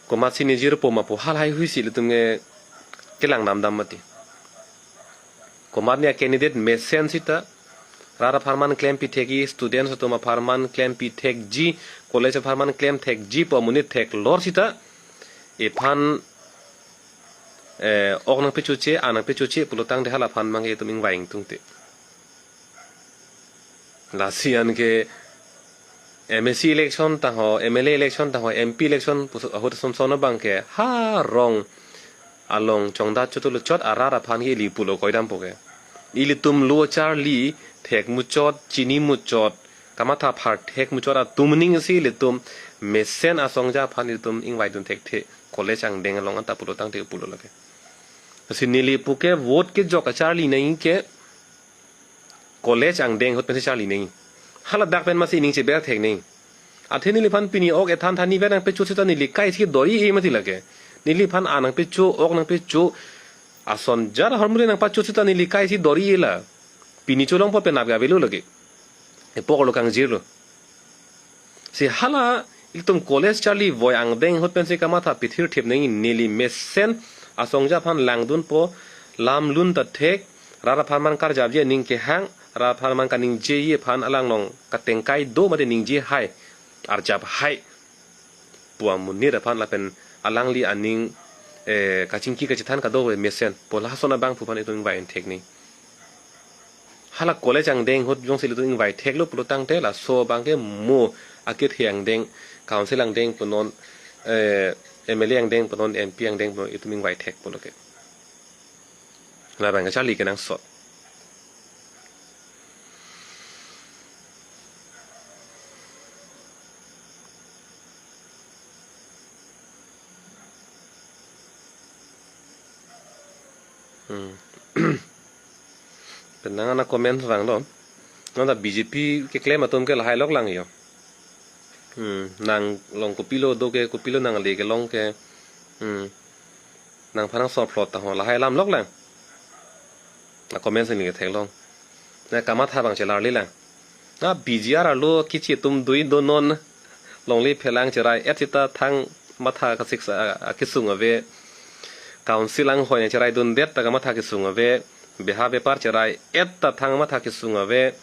komatsi nejirpo ma pu halahai huisi ilitum ke kelang damdam mati. Komatne a-candidate mesen sita, rat apharman klempi thekji, students atum apharman klempi thekji, college apharman klem thekji pu amonit theklor sita, iphan, eh, ok nangpechoche, an nangpechoche pulo tangte hala aphan mang ke itum ingvai ingtungte. Lasi anke M A C election tangho, M L A election tangho, M P election pusi ahut son son abang ke ha rong along chongdat chotlo chot arat aphan ke ili pulo koidampo ke. Ilitum lo charli thek muchot, chini muchot, kamatha phar thek muchot atum ning si ilitum mesen asongja aphan ilitum ingvai dun thekthe college angdeng along anta pulo tangte pulo lake. Si neli puke vote kejok kacharli nangji ke college angdeng ahut pensi charli nangji. Hala dak pen amatsi ning cheber thek nangji. Athe neliphan pini ok ethan than ni vet nangpecho sita neli kaisi dori-e mati lake. Neliphan an nangpecho, ok nangpecho, ason jar ahormu le nangpacho sita neli kaisi dori-e la. Pini cholongpo penap ke avelo lake. Epok lo kangjirlo. Si hala ilitum college charli voi angdeng ahut pensi kamatha pithir thip nangji, neli mesen asongja aphan langdunpo, lam lun ta thek, rat apharman karjapji aning kehang, rat apharman kaningjeji aphan alanglong katengkai do mate ningje hai, arjap hai pu amonit aphan lapen alangli aning, eh, kachingki kachethan kadokave mesen pu lason abangphu aphan itum ingvai thek nangji. Hala college angdeng ahut jongsi ilitum ingvai theklo pulo tangte laso abang ke mo akethe angdeng, council angdeng punon, eh, M L A angdeng punon, M P angdeng punon itum ingvai thek pulo ke. Labang kacharli kenangsot. Hmm. Pen nang ana comment vanglo. Nang ta B J P keklem atum ke lahai lok lang jo. Hmm. Nang long kopilo do ke, kopilo nang le kelong ke. Hmm. Nangphan nang sor plot ta ho lahai lam lok lang. Na comment sini ke theklong. Na kamatha abang chelarli lang. Na B J R arlo kichi atum dui do non. Longle phelang cherai et sita thang matha kasik sa, a, kesung ave. Council anghoi nangcherai dundet ta kamatha kesung ave. Beha bepar cherai et ta thang matha kesung ave.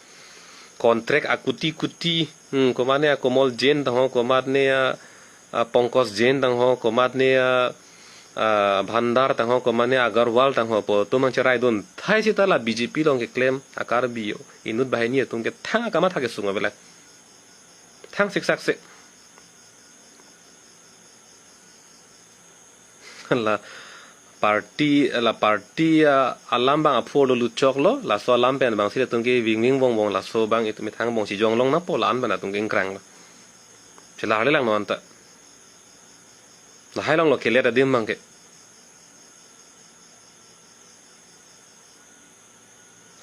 Contract akuti kuti, hmm, komatne a Komol Jain tangho, komatne a, a Pankaj Jain tangho, komatne a, a Bhandar tangho, komatne a Agarwal tangho pu atum nangcherai dun thai sita la B J P along keklem a Karbi inut banghini atum ke thang kamatha kesung ave la. Thang siksak se. La party, la party, ah, alam abang aphu arlo luchoklo, laso alam pen abang si ilitum ke vingving vongvong laso abang itum ithang bong si jonglong nangpo la-an pen atum ke ingkranglo. Chelarli lang non ta. Lahai longlo kelet adim abang ke.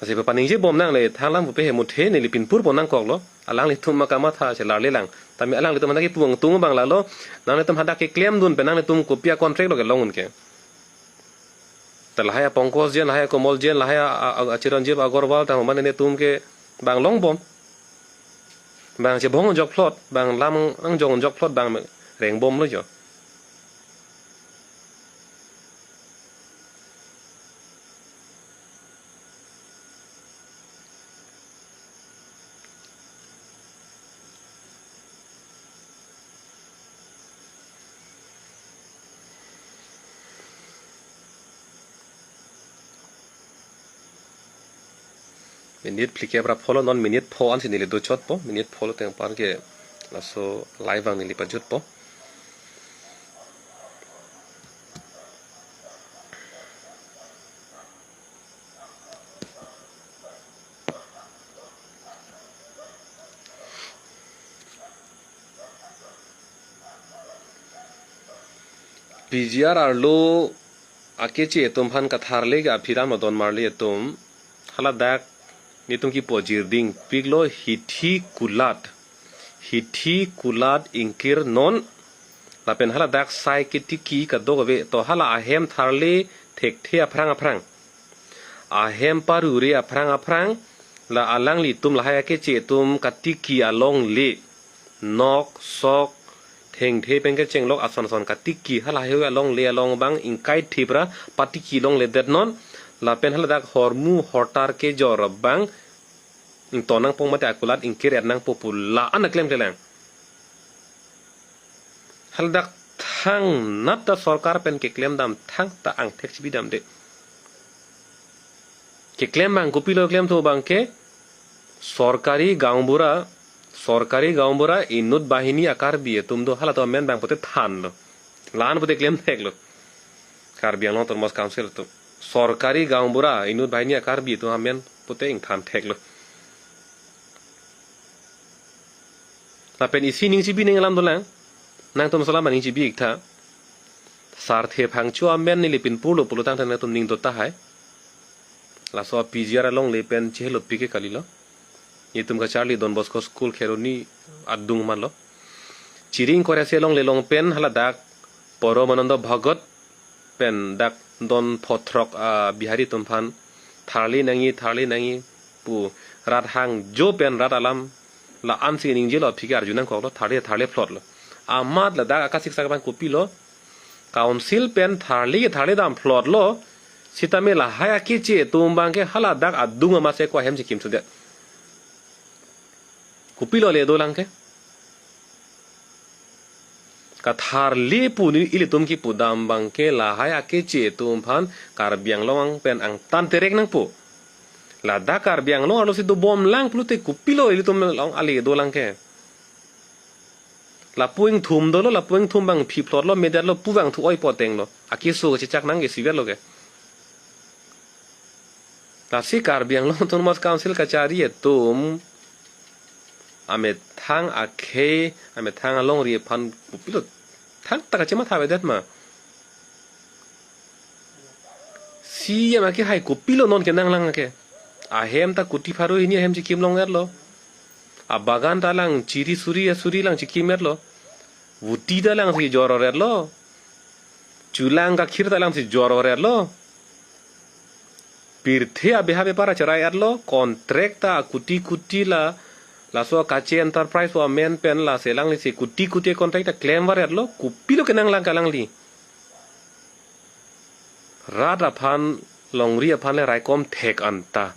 Lasi papaningje bom nangle, thang alam pupe he muthe neli pinpur pon nangkoklo. Alanglitum ma kamatha chelarle lang. Tame alanglitum hadak kipu angtung abang lalo. Nanglitum hadak keklemdun pen nanglitum kopi a-contract lo kelong un ke. Ta lahai a-Pankaj Jain, lahai a-Komal Jain, lahai a, a, a, a-Chiranjeev Agarwal ta mane netum ke bang long bom. Bang chebong jok phlot, bang lam angjong jok phlot bang reng bomlo jo. Minute phlikep ra pholo, non minute pho ansi neli do chotpo, minute pholo teng apar ke laso live ang neli pajutpo. P G R arlo akeche atum aphan katharle ke aphi ram lo don marli atum. Haladak netum kipu ajirding piklo hithi kulat. Hithi kulat ingkir non. Lapen haladak sai ketiki kadokave to hala ahem tharle thekthe aphrang aphrang. Ahem parure aphrang aphrang. La alanglitum lahai akeche atum katiki alongle. Nok, sok, thengthe pen kechenglok ason ason katiki hala heihui alongle along abang ingkai thip ra patiki longledet non. Lapen haladak hormu hortar kejor abang ington nangpo mate akulat ingkir-et nangpo pu la-an aklem klelang. Haladak thangnat ta sorkar pen keklem dam thangta angthek chibi damde. Keklem abang kopilo klemthu abang ke sorkari gaonbura, sorkari gaonbura inut bahini a-Karbi atum do halatum amen abang pute thanlo. La-an pute klem theklo. Karbi Anglong Autonomous Council atum. Sorkari gaonbura inut bahini a-Karbi atum amen pute ingthan theklo. Lapen isi ning chibi ning alam dolang. Nangtum salam ning chibi iktha. Sarthe phangcho amen neli pinpurlo pulo tangte nangtum ning do tahai. Laso P G R alongle pen chehelo pike kalilo. Netum kacharli Don Bosco School Kheroni adung manlo. Chiring kore se alongle along pen haladak Paramananda Bhagat pen dak don pho throk a-Bihari atum aphan tharle nangji, tharle nangji pu rat hangjo pen rat alam la-ansi ningjelo aphi ke arju nangkoklo, tharle tharle phlotlo. Amat ladak akasiksak abang kopilo, council pen tharle tharle dam phlotlo. Sitame lahai akeche atum abang ke haladak adung amat se ko ahem chikim sudet. Kopilo le dolang ke? Katharle pu neli ilitum kipu dam abang ke lahai akeche atum aphan Karbi Anglong pen angtan terek nangpo. Ladak Karbi Anglong arlo si dobom lang pulote kopilo ilitum along ale dolang ke? Lapu ingthum dolo, lapu ingthum abang phi phlotlo, medetlo, pu abang thu oi potenglo. Akeso kachechak nang ke sivetlo ke. Lasi Karbi Anglong Autonomous Council kachari atum amethang akhei, amethang alongri aphan kopilo thangta kachematha avedet ma? Si yam ake hai kopilo non kenanglang ke? Ahem ta kuti pharo hini ahem chikim long-etlo. Abagan ta lang chiri suri asuri lang chikim-etlo. Vuti ta lang si jor-or-etlo. Chulang kakhir ta lang si jor-or-etlo. Pirthe abeha bepar cherai-etlo. Contract ta kuti kuti la, laso Kache Enterprise pu amen pen la selang li si kuti kuti contract ta klem var-etlo. Kopilo kenanglang ke alangli? Rat aphan, longri aphan le raikom thek anta.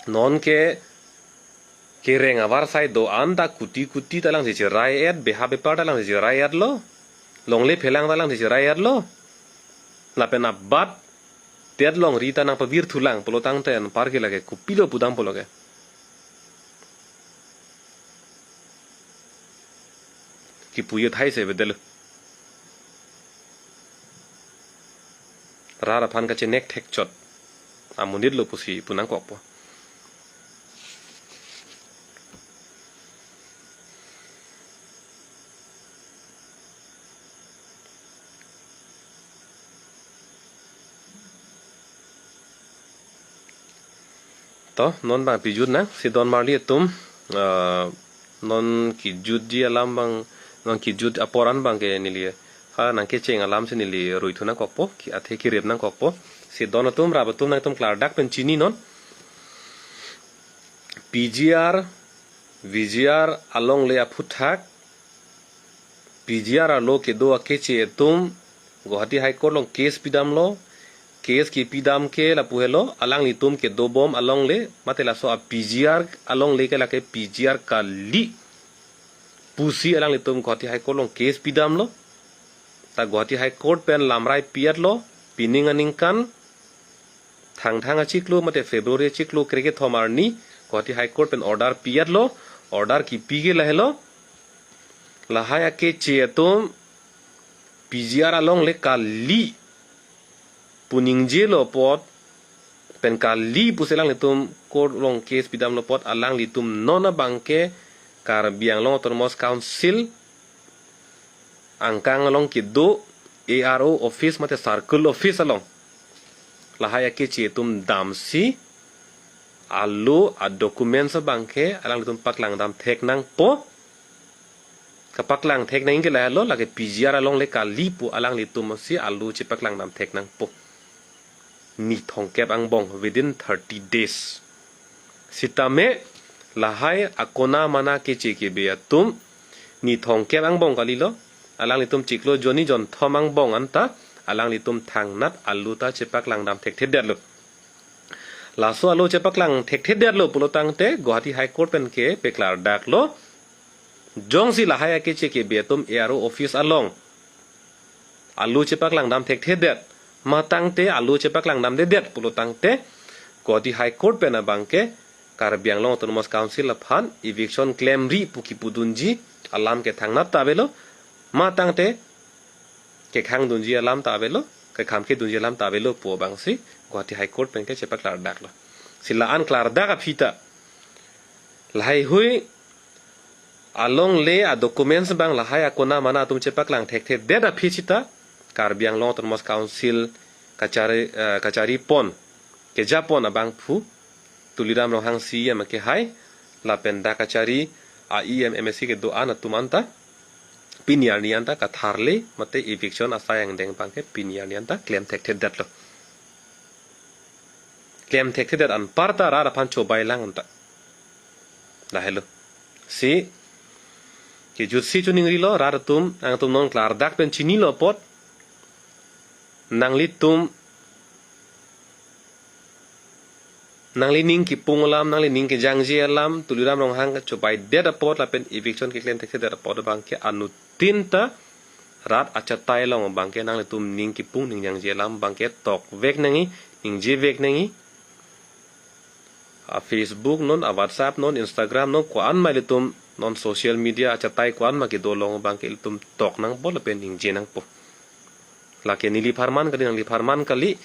Non ke kereng avarsai do-an ta kuti kuti ta lang si cherai-et, beha bepar ta lang si cherai-etlo. Longle phelang ta lang si cherai-etlo. Lapen abat tet longri ta nangpavir thulang pulo tangte anpar ke lake kopilo pudam pulo ke? Kipu ye thai se bedel. Rat aphan kachenek thekchot amonit lo pusi pu nangkokpo. To, non bang pijut nang, si don marli atum, ah, non kijutji alam bang, non kijut apor an bang ke neli, ha nang kecheng alam si neli ruithu nangkokpo, ki athe kirip nangkokpo. Si don atum, rap atum nangtum klardak pen chini non. P G R, V G R alongle aphuthak, P G R arlo kedo akeche atum Guwahati High Court along case pidamlo, case kipidam ke lapu helo, alanglitum kedobom alongle, mate laso a P G R alongle ke lake P G R kali pusi alanglitum Guwahati High Court along case pidamlo. Ta Guwahati High Court pen lamrai piatlo, pining aningkan, Thangthang achiklo mate February achiklo krekethom arni, Guwahati High Court pen order piatlo, order kipi ke lahelo. Lahai akeche atum P G R alongle kali pu ningjelo apot, pen kali pusi alanglitum court along case pidamlo apot, alanglitum non abang ke Karbi Anglong Autonomous Council angkang along kedo A R O office mate circle office along lahai akeche atum damsi, alo a documents abang ke alanglitum paklangdam thek nangpo. Kapaklang thek nang ke lahelo, lake P G R alongle kali pu alanglitum si alo chepaklangdam thek nangpo. Ni thomkep angbong, within thirty days. Sitame lahai akona mana keche kebe atum ni thomkep angbong kalilo, alanglitum chiklo jonni jonthom angbong anta alanglitum thangnat alo ta chepaklangdam thekthedetlo. Laso alo chepaklang thekthedetlo pulo tangte Guwahati High Court pen ke peklardaklo. Jongsi lahai akeche kebe atum A R O office along alo chepaklangdam thekthedet, matangte alo chepaklangdamdedet pulo tangte Guwahati High Court pen abang ke Karbi Anglong Autonomous Council aphan eviction klemri pu kipudunji alam ke thangnat ta avelo, matangte kekhangdunji alam ta avelo, kekhamkedunji alam ta avelo pu abangsi Guwahati High Court pen ke chepaklardaklo. Si la-an klardak aphi ta lahaihui alongle a documents abang lahai akona mana atum chepaklang thekthedet aphi sita Karbi Anglong Autonomous Council kachari, eh, kachari pon, keja pon abangphu Tuliram Ronghang C E M ke hai, lapen dak kachari a E M M A C kedo-an atum anta pini arni anta katharle mate eviction asai angdeng abang ke pini arni anta klem thekthedetlo. Klem thekthedet anparta rat aphan chobailang anta. Lahelo. Si kejutsi chuningrilo, rat atum, nangtum non klardak pen chinilo apot, nanglitum, nanglining kipung alam, nanglining kejangje alam, Tuliram Ronghang kachobaidet apot lapen eviction keklem thekthedet apot abang ke anuttin ta rat achatai along abang ke nanglitum ning kipung ning jangje alam abang ke tokvek nangji, ningjevek nangji. A Facebook non, a WhatsApp non, Instagram non, ko-an ma ilitum non social media achatai ko-an ma kedo along abang ke ilitum tok nangpo lapen ningje nangpo. Lake neli apharman kali, nangli apharman kali,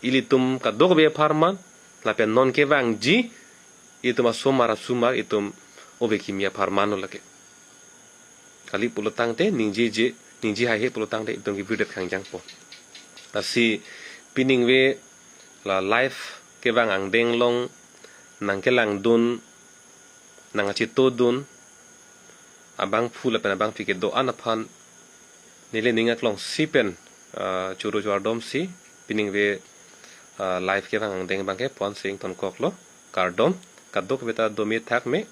ilitum kadokave apharman, lapen non kevangji, ilitum asomar asomar, ilitum ove kimi apharmanlo lake. Kali pulo tangte ningjeje, ningje haihe pulo tangte ilitum kevirdet kangjangpo. Lasi piningve la live kevang angdeng along nangkelangdun, nangkachetongdun abangphu lapen abangphi kedo-an aphan neli ning aklongsi pen, ah, choro chovardomsi piningve, ah, live kevang angdeng abang ke ponsi ingtonkoklo, kardom. Kadokave ta dome thakme,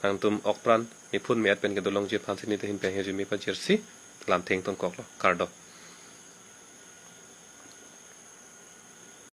nangtum okpran niphun me-at pen kedo longji aphansi neli ta hin pen hirjume pajirsi lamthe ingtonkoklo, kardom.